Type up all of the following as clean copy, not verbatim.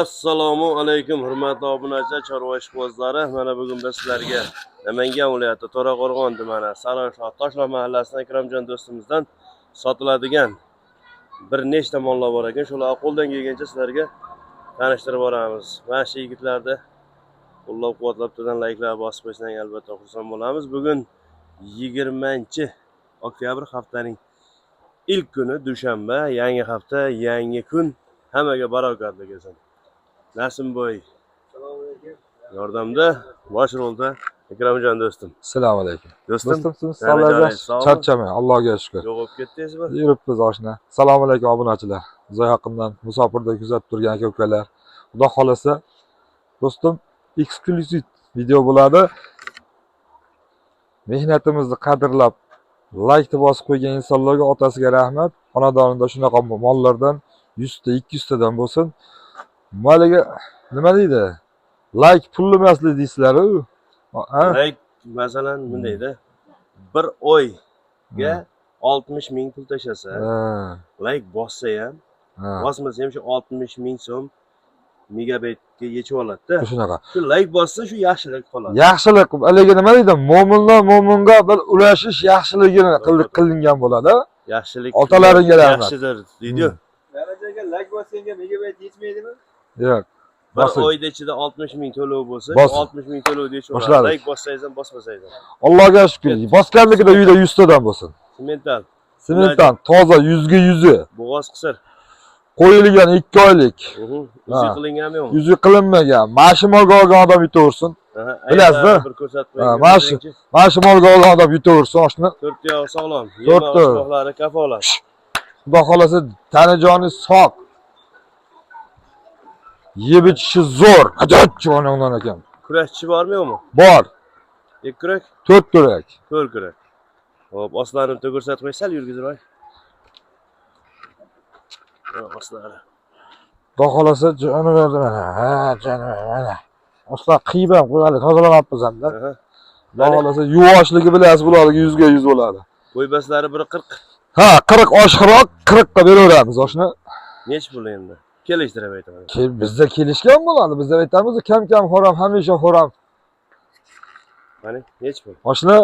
Assalomu alaykum, hurmatli obunachilar, chorva ishqibozlari. Mana bugun biz sizlarga Namangan viloyati To'raqo'rg'on tumani Saroyshah Toshloq mahallasidan Ikromjon do'stimizdan sotiladigan bir nechta mollar bor ekan. Shularni qo'ldan kelgancha sizlarga tanishtirib boramiz. Mana shu yigitlarni qo'llab-quvvatlab turgan layklar bosib qo'ysang albatta xursand bo'lamiz. Bugun 20 oktyabr, haftaning ilk kuni, dushanba, yangi hafta, yangi kun. Hammaga barakatli kelsin. Nasimboy yordamda, bosh rolda Ikromjon do'stim. Assalomu alaykum. Do'stim, Do'stim, siz Yana sog'lar. joningiz sog'mi? Charchamang, Allohga shukr. Yo'q bo'lib ketdingizmi? Yuribmiz, oshna. Assalomu alaykum, obunachilar. Uzoq yaqindan musofirda kuzatib turgan aka ukalar. Xudo xolasa, do'stim, eksklyuziv video bo'ladi. Mehnatimizni qadrlab, laykni bosib qo'ygan insonlarga otasiga rahmat. Xonadonida shunaqa mollardan 100 ta, 200 tadan bo'lsin. Maliga nima deydi? Layk pulli emasli deysizlar-u. Ha? Layk masalan bundayda. Bir oyga 60 ming pul tashlasa, layk bossa ham, bosmasa ham shu 60 ming so'm megabaytga yechib oladi-da. Shunaqa. Shu layk bossa, shu yaxshilik qoladi. Yaxshilik haligi nima deydi, mo'mindan mo'minga bir ulashish yaxshiligini qilingan bo'ladi. Yaxshilik Otalaringga rahmat. yaxshidir deydi-yu. Darajaga layk bosganga megabayt yetmaydimi? Yo'q. Bir Bosing. oyda ichida 60 ming to'lov bo'lsa, Bosing. 60 ming to'lovni yechib oladi. Boshladik. Layk bossangiz ham, bosmasangiz ham. Allohga shukur, bosganligida uyda 100 tadan bo'lsin. Semental, Sementdan toza, 100ga 100-i. Bo'g'oz qisir. Qo'yilgan, 2 oylik. Yuzi Ha. qilinganmi, yo'qmi? Yuzi qilinmagan. Mana shu molga olgan odam yutaversin. Bilasizda? Bir ko'rsatib Ha, qo'ying. mana shu molga olgan odam yutaversin, oshni. To'rt tuyog'i sog'lom. To'rtta. Yema oshqoqlari kafolat. Xudo xohlasa, tani joni sog', yeb ichishi zo'r, ajoyib joningdan ekan. Kurashchi bormi, yo'qmi? Bor. Ikki kurak, To'rt kurak. To'rt kurak. Xo'p, oslarni bitta ko'rsatib qo'y, sal yurgizib oy. Ha, oslari. Xudo xohlasa, jonivorni mana, ha, jonivor mana. Oslar qiyib ham qo'yadi, tozalamabmiz hamda. Xudo xohlasa, yuvoshligi bilasiz, bularga 100ga 100 bo'ladi. Bo'ybaslari 1,40. Ha, 40 oshiqroq, 40 ga beraveramiz, oshni. Nechi pul endi? Kelishtirib aytaman. Bizda kelishgan bo'ladi, bizda aytamiz, kam kam xo'ram, hamisha xo'ram. Qani, nechi pul? Oshni,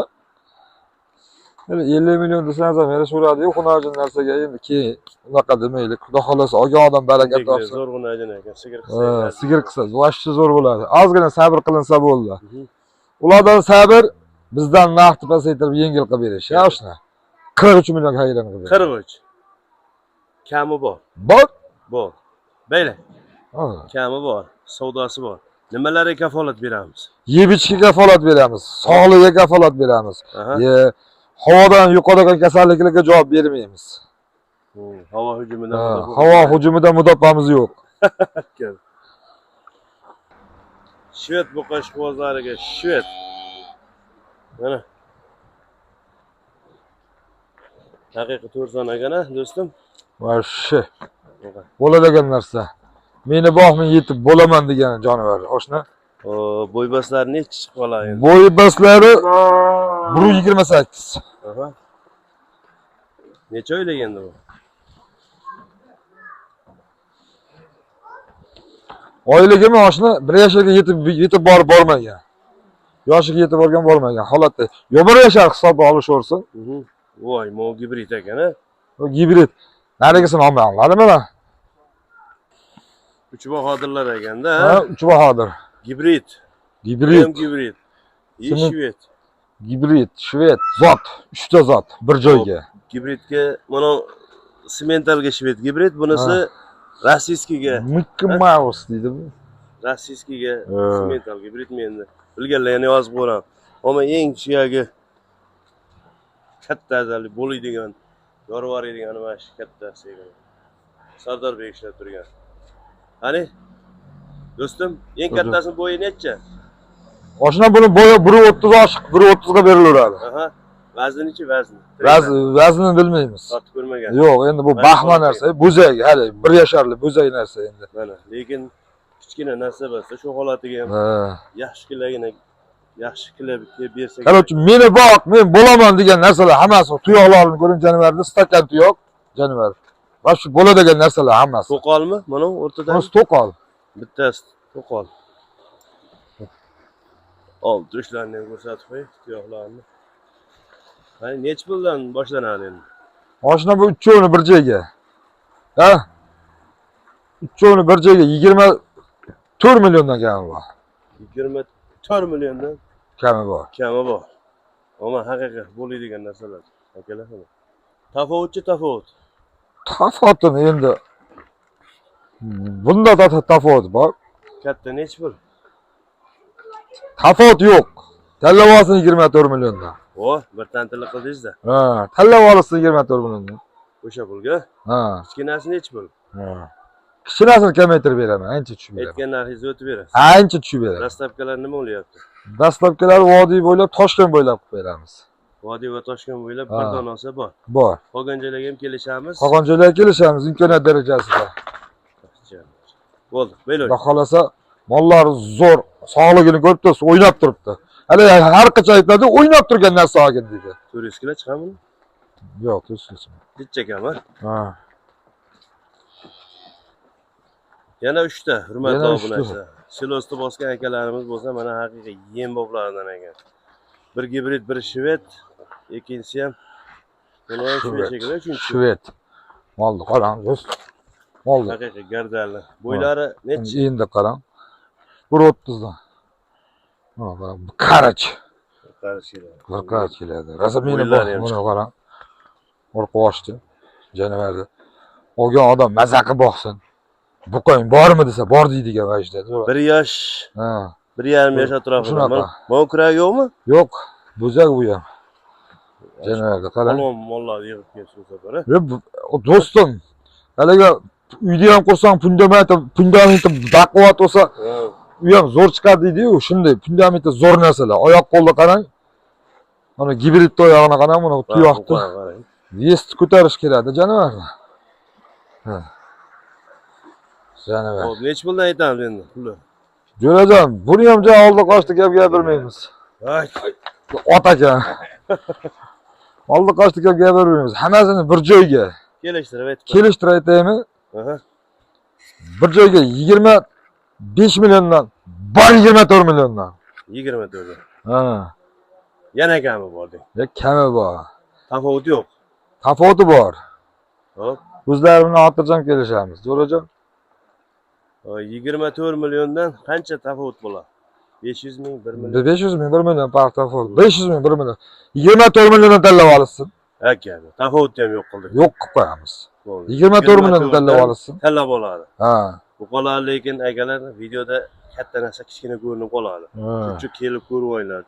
50 million desangiz ham yarashaveradi-yu, xunajin narsaga endi keyin unaqa demaylik. Xudo xohlasa, olgan odam baraka topsin. Zo'r xunajin ekan, sigir qilsa. Ha, sigir qilsa, вообще zo'r bo'ladi. Ozgina sabr qilinsa bo'ldi. Ulardan sabr, bizdan narxni pasaytirib, yengil qilib berish, ya, oshna. 43 million xayrin qilib berish. 43. Kami bor. Bor. Bor. Bayla, Ha. kami bor, savdosi bor. Nimalarga kafolat beramiz? Yeb ichishga kafolat beramiz, sog'liqqa kafolat beramiz. Havodan yuqadigan kasalliklarga javob bermaymiz. Havo hujumidan Ha, mudofaa. havo hujumidan mudofaamiz yo'q. Shved buqa ishqibozlariga shved. Mana. Haqiqiy to'rt son ekan, a, do'stim. Вообще Buqa. bo'ladigan narsa. Meni bog', men yetib bo'laman degan jonivor, oshna. O, bo'ybaslari nechi chiqib qoladi endi? Bo'yi baslari 1,28. Necha oylik endi bu? Oyligimi, oshna, 1 yashiga yetib borib bormagan. Yoshiga yetib borgan, bormagan holatda. Yo 1 yashar hisobga olishaversin. Voy, mo gibrid ekan, a? Bu gibrid. Narigisini olmanglar mana. Uch bahodirlar ekanda, Ha, ha? uch bahodir. Gibrid. Gibrid. Ham gibrid. И shved. Gibrid, shved, zot, uchta zot bir joyga. Gibridga mana sementalga shved gibrid, bunisi российский ga, Mickey Mouse deydi bu. российский ga Ha. semental gibrid endi. Bilganlar yana yozib qo'yaman. Ammo eng suyagi katta azali bo'ladigan, yorib yuboradigan mana shu kattasi ekan. Sardorbek ishlab turgan. Qani? Do'stim, eng kattasini bo'yi necha? Oshna, buni bo'yi 1,30 oshiq, 1,30 ga berilaveradi. Vaznichi, vazni? Vaznini bilmaymiz. Tortib ko'rmagan. Yo'q, endi bu Mana baxma holat. Narsa, bo'zak, hali 1 yasharli bo'zak narsa endi. Mana, lekin kichkina narsa bo'lsa, shu holatiga ham yaxshigina yaxshi qilib bersa. Короче, meni boq, men bo'laman degan narsalar hammasi, tuyoqlarini ko'ring jonivorni, stakan tuyoq jonivor. Va shu bo'ladigan narsalar hammasi. To'qolmi? Mana o'rtada. Bunisi to'qol. Bittasi to'qol. Ol, to'shlarni ham ko'rsatib qo'y, tuyoqlarni. Qani nechi puldan boshlanadi endi? Oshna bu uchovini bir joyga. Ha? Uchovini bir joyga 24 milliondan kami bor. 24 milliondan Kami bor. Kami bor. Ammo haqiqiy bo'ladigan narsalar. Akalar. Tafovutchi tafovut. Tafovutini endi bunda da tafovut bor. Katta nechi pul? Tafovut yo'q. Tanlab olsin 24 milliondan. O, bir tantillik qildingiz-da. Ha, tanlab olsin 24 milliondan. O'sha pulga. Ha. Kichkinasi nechi pul? Ha. Kichkinasini kamaytirib beraman, ancha tushib beraman. Aytgan narxingizni o'tib berasiz. Ancha tushib beraman. Rastabkalar nima bo'lyapti? Dastlabkilar vodiy bo'ylab, Toshkent bo'ylab qilib beramiz. Vodiy va Toshkent bo'ylab Ha. bir donasi bor. Bor. Qolgan joylarga ham kelishamiz. Qolgan joylarga kelishamiz imkoniyat darajasida. Bo'ldi. Belo. Xudo xolasa mollar zo'r, sog'ligini ko'rib turibsiz, o'ynab turibdi. Hali har qachon aytadi, o'ynab turgan narsa olgin deydi. Turistlar chiqadimi? Yo'q, turistlar. Jichcha kam, ha? Ha. Yana 3 ta hurmatli Yana uchta. obunachilar. Silosni bosgan akalarimiz bo'lsa, mana haqiqiy yem boblaridan ekan. Bir gibrid, bir shved, ikkinchisi ham buni ham shved Shved. shekilli, uchinchisi Shved. Molni qarang, do'st. Molni. Haqiqiy gardali. Bo'ylari nechi? Endi qarang. 1.30dan. Mana qarang, bu qarich. Qarish keladi. Bir qarich keladi. Rosa meni Bo'ylari ham buni qarang. Orqa ochdi. Janavarda. Olgan odam maza qilib boqsin. Buqang bormi desa, bor deydigan vajda. Bir yosh, Ha. 1,5 yosh atrofida. Shunaqa. Mana kuragi yo'qmi? Yo'q, bo'zak bu ham. Janavarda qarang. Polvon mollar yig'ib kelsin bu safar. A? Yo'q, do'stim, haligi uyda ham qursang fundamenti baquvvat bo'lsa, Ha. u ham zo'r chiqadi deydi-yu, shunday fundamenti zo'r narsalar. Oyoq qo'lni qarang. Mana gibridni oyog'ini qarang, buni tuyoqni. Qarang, qarang. Вес ni ko'tarish kerakda jonivorni. Ha. Jonivar. Xo'p, nechi puldan aytamiz endi puli? Jo'rajon, buni ham ja oldi qochdi gap gapirmaymiz. Ay, Ot ekan. Oldi qochdi gap gapirmaymiz. Hammasini bir joyga kelishtirib aytib. kelishtirib aytaymi? Aha. Bir joyga 25 milliondan, bor 24 milliondan. 24. Ha. Yana kami bor deng. Ya kami bor. Tafovuti yo'q. Tafovuti bor. Xo'p. O'zlari bilan xotirjam kelishamiz. Jo'rajon, 24 milliondan qancha tafovut bo'ladi? 500 ming, 1 million. 500 ming, 1 million farq tafovut. 500 ming, 1 million. 24 milliondan tanlab olishsin. Aka, tafovutni ham yo'q qildik. Yo'q qilib qo'yamiz. Bo'ldi. 24 milliondan tanlab olishsin. Tanlab oladi. Ha. Bu qoladi, lekin akalar videoda katta narsa kichkina ko'rinib qoladi. Ha. Shuncha kelib ko'rib olinglar.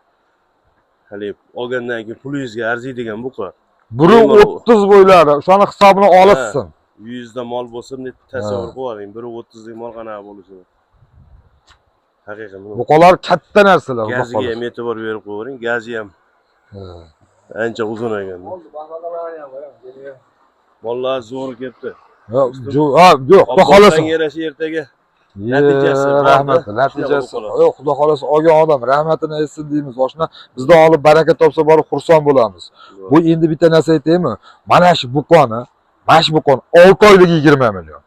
Hali olgandan keyin pulingizga arziydigan buqa. Biri 30 bo'ylari, o'shani hisobini olishsin. 100 da mol bo'lsa, bunday tasavvur Ha. qilib oling. Biri 30 lik mol qanaqa bo'lishini. Haqiqiy buni Buqalar katta narsalar, gaziga buqalar. ham e'tibor berib qo'yavering. Gazi ham Ha. ancha uzun ekan. Oldi, bahodalarni ham qo'yamiz. Geliyor. Mollar zo'r kelibdi. Yo'q, ha, yo'q, xudo xolasa. Obdonga yarasha ertaga natijasi Ye, borda, rahmat, shunaqa natijasi. bo'lib qoladi. Yo'q, xudo xolasa olgan odam rahmatini aytsin deymiz. Oshna bizdan olib baraka topsa borib xursand bo'lamiz. Bu endi bitta narsa aytaymi? Mana shu buqoni, mana shu buqon 6 oylik 20 million.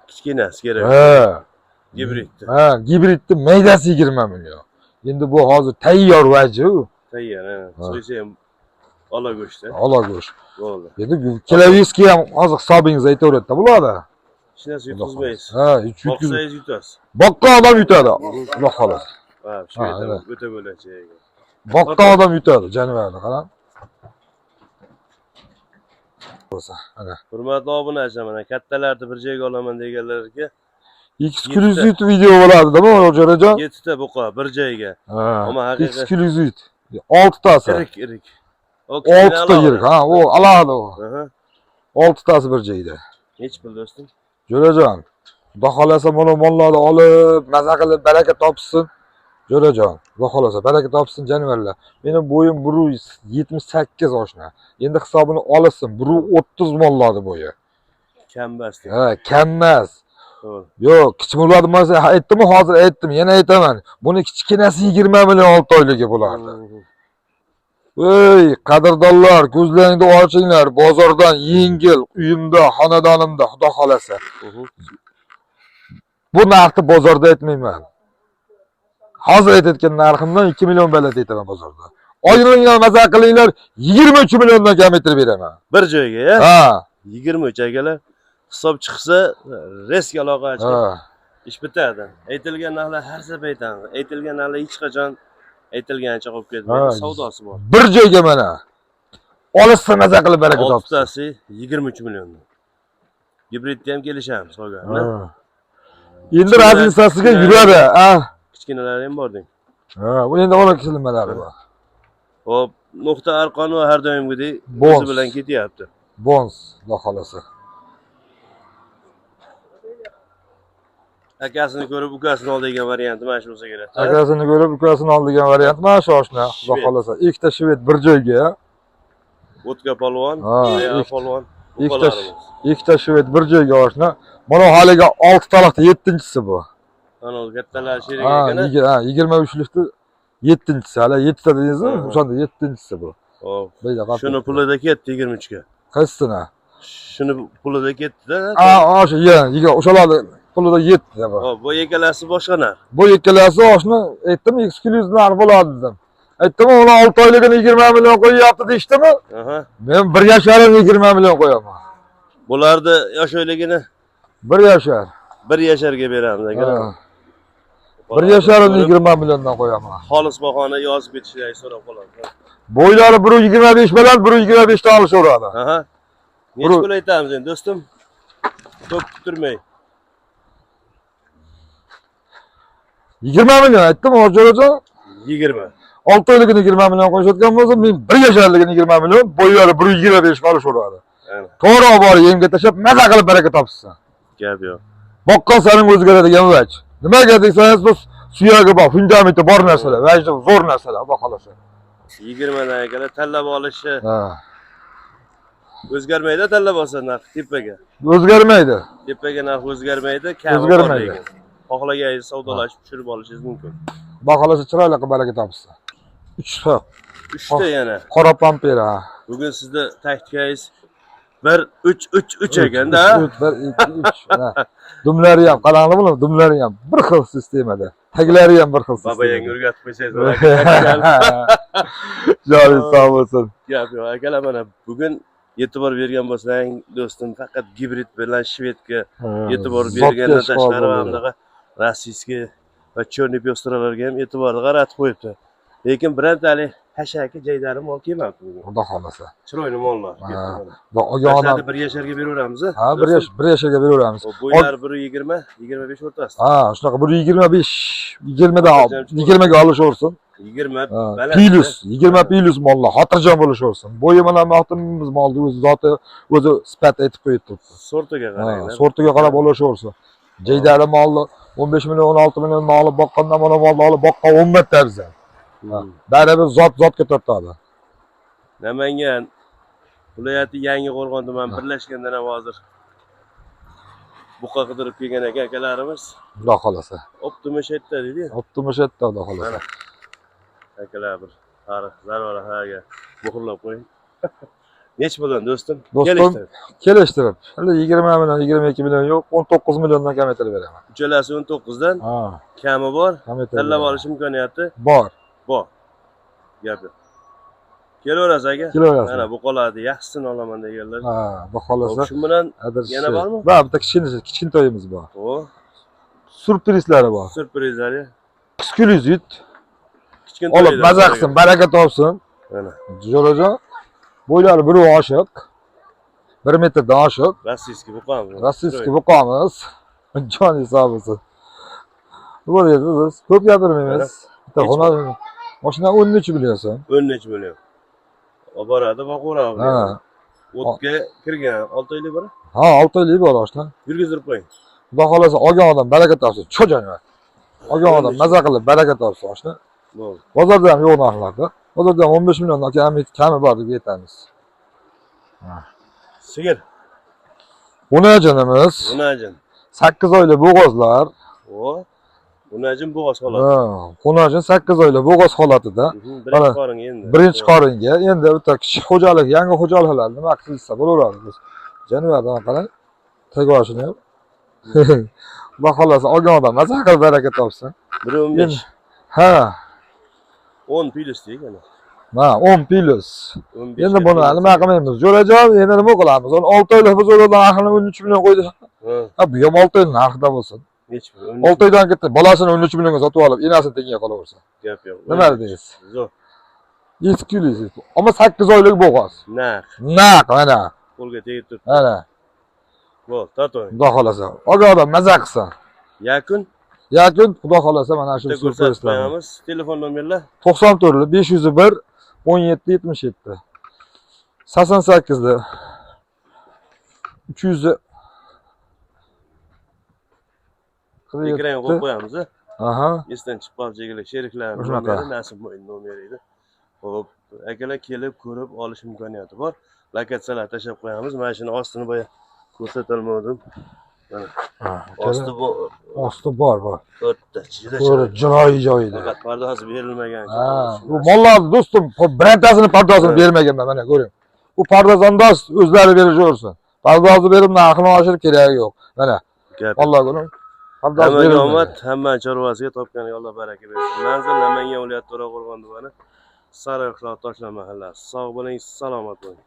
Kichkinasi kerak. Ha. Gibridni. Ha, gibridni maydasi 20 million. Endi bu hozir tayyor vaji u. Tayyor, ha. Ha. So'ysa ham ola go'sht. Ola go'sht. Bo'ldi. Endi kiloviski ham hozir hisobingizni aytaveradida bularda. Hech narsa yutqizmaysiz. Ha, hech yutqiz. Boqsangiz yutasiz. Boqqan odam yutadi. Xudo xohlasa. Ha, shu Ha, yerda evet. o'ta bo'lajak. Boqqan odam yutadi jonivorni, qarang. Bo'lsa, ana. Hurmatli obunachilar, mana kattalarni bir joyga olaman deganlarga Eksklyuziv video bo'ladi-da bu, Jo'rajon. 7 ta buqa bir joyga. Ha, Ammo haqiqiy- eksklyuziv. 6 tasi. Irik irik. O kichkina 6 ta alohida. yirik, ha, u alohida u. Aha. 6 tasi bir joyda. Nechi pul do'stim? Jo'rajon, Xudo xolasa mana mollarni olib, maza qilib baraka topsin. Jo'rajon, Xudo xolasa baraka topsin jonivorlar. Meni bo'yim 1.78 oshna. Endi hisobini olsin, 1.30 mollarni bo'yi. Kammas. Ha, kammas. To'g'ri. Yo'q, kichik bo'ladi bo'lsa aytdim, hozir aytdim, yana aytaman. Buni kichkinasi 20 million 6 oyligi bo'lardi. Ey, qadrdonlar, ko'zlaringni ochinglar. Bozordan yengil uyimda, xonadonimda, Xudo xolasa. Bu narxni bozorda aytmayman. Hozir aytayotgan narximdan 2 million baland aytaman bozorda. Olinglar, maza qilinglar, 23 milliondan kam ettirib beraman. Bir joyga, ya. Ha. 23 akalar. Hisob chiqsa, resk aloqa chiqib Ha. ish bitadi. Aytilgan narxlar har safar aytamiz. Aytilgan narxlar hech qachon aytilganicha qolib ketmaydi. Ha. Savdosi bor. Bir joyga mana. Olishsa maza qilib baraka topsin. Oltitasi 23 milliondan. Gibridga ham kelishamiz qolganini. Ha. Endi razilsasiga yuradi, ha. Kichkinalari ham bor deng. Ha, bu endi ona nimalari bor. Hop, nuqta arqoni va har doimgidek o'zi Bons. bilan ketyapti. Bons, xudo xolasa. Akasini ko'rib ukasini ol degan varianti mana shu bo'lsa kerak. Akasini ko'rib ukasini ol degan variant mana shu oshna, xudo Shved. xolasa. Ikkita shved bir joyga, O'tka polvon, Ha, Aya polvon, ukalarimiz. ikkita shved bir joyga oshna. Mana haliga 6 taloqda 7-chisi bu. Ana u kattalar sherik Ha, ekan. 23likni 7-chisi. Hali 7 ta dedingizmi? Ha. O'shanda 7-chisi bu. Hop. Beyda qolib Shuni ketdi. pulida ketdi 23 ga. Qaysisini? Shuni pulida ketdi-da. Ha, o'sha, ya, o'shalarni pulida 7 bu. Hop, bu ikkalasi boshqa narx. Bu ikkalasi oshni aytdim, eksklyuziv narx bo'ladi dedim. Aytdim, uni 6 oyligini 20 million qo'yyapti deyishdimi? Aha. Men 1 yasharini 20 million qo'yaman. Bularni yosh oyligini 1 yashar. 1 yasharga beramiz akalar. Ha. 1 yasharini 20 milliondan qo'yaman. Xolis bahoni yozib ketishlarini so'rab qolamiz. Bo'ylari 1.25 bilan 1.25 dan olishaveradi. Aha. Necha pul aytamiz endi do'stim? Ko'p kuttirmay. 20 million aytdim, Hojalajon. 20. 6 oyligini 20 million qo'yishayotgan bo'lsa, men 1 yasharligini 20 million, bo'ylari 1.25 ga olishaveradi. Ana, To'g'ri olib borib yemga tashlab, maza qilib baraka topsin. gap yo'q. Boqqan saning o'zgaradigan vaj. Nimaga desangiz, bu suyagi bor, fundamenti bor narsalar, vajda zo'r narsalar, Xudo xolasa. 20 dan akalar tanlab olishi Ha. o'zgarmaydi, tanlab olsa narx tepaga. O'zgarmaydi. Tepaga narx o'zgarmaydi, kami bor O'zgarmaydi. lekin. Xohlaganingiz savdolashib tushirib olishingiz mumkin. Xudo xolasa chiroyli qilib baraka topsin. 3 xil 3 ta yana. qora pampera. Bugun sizni taktikangiz 1 3 3 3 ekanda. 3 1 2 3. Dumlari ham qaranglar bular, dumlari ham bir xil sistemada. Taglari ham bir xil Baba yanga sistemada. o'rgatib qo'ysangiz bo'ladi. Joningiz sog' bo'lsin. Gap yo'q akalar, mana bugun e'tibor bergan bo'lsang do'stim, faqat gibrid bilan shvedga e'tibor bergandan Zotga tashqari shifo mana bunaqa rossiyskiy va черный пестраларga ham e'tiborni qaratib qo'yibdi. Lekin birontalik hashaki jaydari mol kelmabdi bugun. Xudo xolasa. Chiroyli mollar. Ha, Ketdi mana. Va olgan odam Tashladi, bir yasharga beraveramiz. ha, bir yash, bir yasharga beraveramiz. Bo'ylari 1.20, 25 o'rtasida. Ha, shunaqa 1.25, 20 dan 20 ga olishaversin. 20 Ha, baland. Plus, 20 plus mollar xotirjam bo'lishaversin. Bo'yi bilan maqtinimiz molni o'zi zoti o'zi sifat aytib qo'yib turibdi. Sortiga Ha, qaranglar. sortiga qarab olishaversin. Jaydari molni 15 million, 16 milliondan olib boqqandan mana molni olib boqqan 10 marta afzal. Hmm. Baribir zot zotga tortadi. Namangan viloyati Yangiqo'rg'on tuman birlashgandan ham hozir buqa qidirib kelgan ekan akalarimiz. Xudo xolasa. Optimi shetda deydi. Optimi shetda xudo xolasa. Akalar bir tarix zarvaraga muhrlab qo'ying. Nechi puldan do'stim? Do'stim, Kelishtirib. Kelishtirib. Hali 20 million, 22 million yo'q, 19 milliondan kamaytirib beraman. Uchalasi 19 dan Ha, kami bor. kamaytirib. Tanlab beraman. olish imkoniyati bor. bor. Gap yo'q. Kelaverasiz aka. Kelaverasiz. Mana bu qoladi, yaxshisini olaman deganlar. Ha, xudo xolasa. Xo'p, shu bilan Adir yana bormi? Bor, bitta kichkina kichkintoyimiz bor. O, Syurprizlari bor. syurprizlari. Eksklyuziv. Kichkina Olib maza qilsin, baraka topsin. Mana Jo'rajon bo'ylari bir oshiq. 1 metrdan oshiq. rossiyskiy buqamiz. Rossiyskiy buqamiz. Jon hisobisi. Bu yerda biz ko'p gapirmaymiz. Bitta Hech xona mashina 13 million so'm. 13 million. Olib boradi, boqaveradi. Ha. O'tga kirgan 6 oylik bor. Ha, 6 oylik bor oshna. Yurgizdirib qo'ying. Xudo xolasa olgan odam baraka topsin. Cho'janma. Olgan odam maza qilib baraka topsin oshna. Bo'ldi. Bozorda ham yo'q narxlarda. Bozorda ham 15 milliondan kami bor deb aytamiz. Sigir. Unajinimiz Unajin. 8 oylik bo'g'ozlar. O. Unajin bo'g'oz holat. Ha, Xunajin 8 oylik bo'g'oz holatida. Birinchi Mana, qoringa endi. Birinchi qoringa endi bitta kichik xo'jalik, yangi xo'jaliklar nima qilsa bo'laveradi biz. Jonivordan qarang, tagboshini ham. Xudo xohlasa olgan odam maza qilib baraka topsin. 1.15. Ha, 10 plyus deyik ana. ha, 10 plyus. 15 Endi buni nima qilmaymiz? Jo'rajon, endi nima qilamiz? Uni 6 oylik biz ulardan narxini 13 million qo'ydik. Ha, Ha, bu ham 6 oy narxida bo'lsin. nechi pul? 6 oydan ketdi. Bolasini 13 millionga sotib olib, enasini tekinga qolaversa. Gap yo'q. Nima deysiz? Zo'r. Yetkilisiz. Ammo 8 oylik bo'g'oz. Naq. Naq mana. Qo'lga tegib turibdi. Mana. Bo'l, torting. Xudo xolasa. Olgan odam maza qilsin. Yakun Yakun Xudo xolasa mana shu bitta ko'rsatib syurprizlarni. qo'yamiz. Telefon nomerlar 94 501 17 77. 88 300 ekranga qo'yib qo'yamiz. A. Aha. Esdan chiqib qolib jigilar sheriklarning Shunaqa. nomeri Nasib nomeri edi. Xo'p, akalar kelib ko'rib olish imkoniyati bor. Lokatsiyalar tashlab qo'yamiz. Mana shuni ostini boya ko'rsatolmadim. Ha, Osti bu osti bor, bor. o'tda juda Ko'ri chiroyli. chiroyli joyida. Faqat pardozi berilmagan. Ha, bu mollarni do'stim, birontasini pardozini Ha. bermaganman, mana ko'ring. Bu pardozandoz o'zlari berishaversin. Pardozni berib narxini oshirib keragi yo'q. Mana Gap. Alloh ko'ring. Pardoz Hammaga berilmagan. omad, hamma chorvasiga topganiga Alloh baraka bersin. Manzil Namangan viloyati To'raqo'rg'on tumani, Saroy qishlog'i Toshlar mahallasi. Sog' bo'ling, salomat bo'ling.